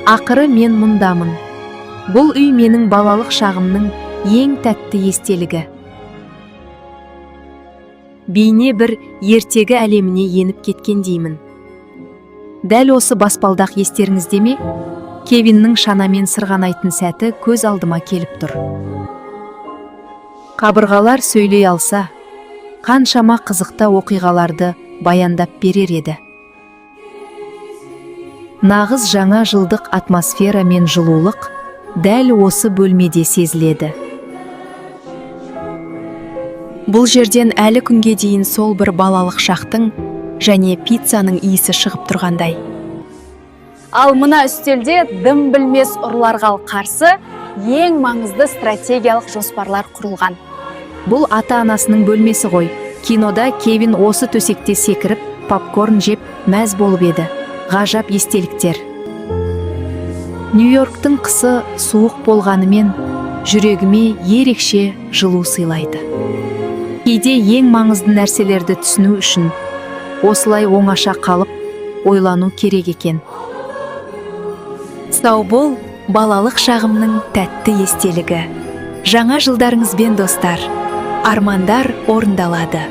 Ақыры мен мұндамын. Бұл үй менің балалық шағымның ең тәтті естелігі. Бейне бір ертегі әлеміне еніп кеткендеймін. Дәл осы баспалдақ естеріңізде ме? Кевиннің шанамен сырғанайтын сәті көз алдыма келіп тұр. Қабырғалар сөйлей алса, қаншама қызықты оқиғаларды баяндап берер еді. Нағыз жаңа жылдық атмосфера мен жылулық дәл осы бөлмеде сезіледі. Бұл жерден әлі күнге дейін сол бір балалық шақтың және пиццаның иісі шығып тұрғандай. Ал мына үстелде дым білмес ұрыларға қарсы ең маңызды стратегиялық жоспарлар құрылған. Бұл ата анасының бөлмесі ғой. Кинода Кевин осы төсекте секіріп, попкорн жеп, мәз болып еді. Ғажап естеліктер. Нью-Йорктың қысы суық болғанымен, жүрегіме ерекше жылу сыйлайды. Кейде ең маңызды нәрселерді түсіну үшін осылай оңаша қалып, ойлану керек екен. Сау бол, балалық шағымның тәтті естелігі! Жаңа жылдарыңызбен, достар! Армандар орындалады.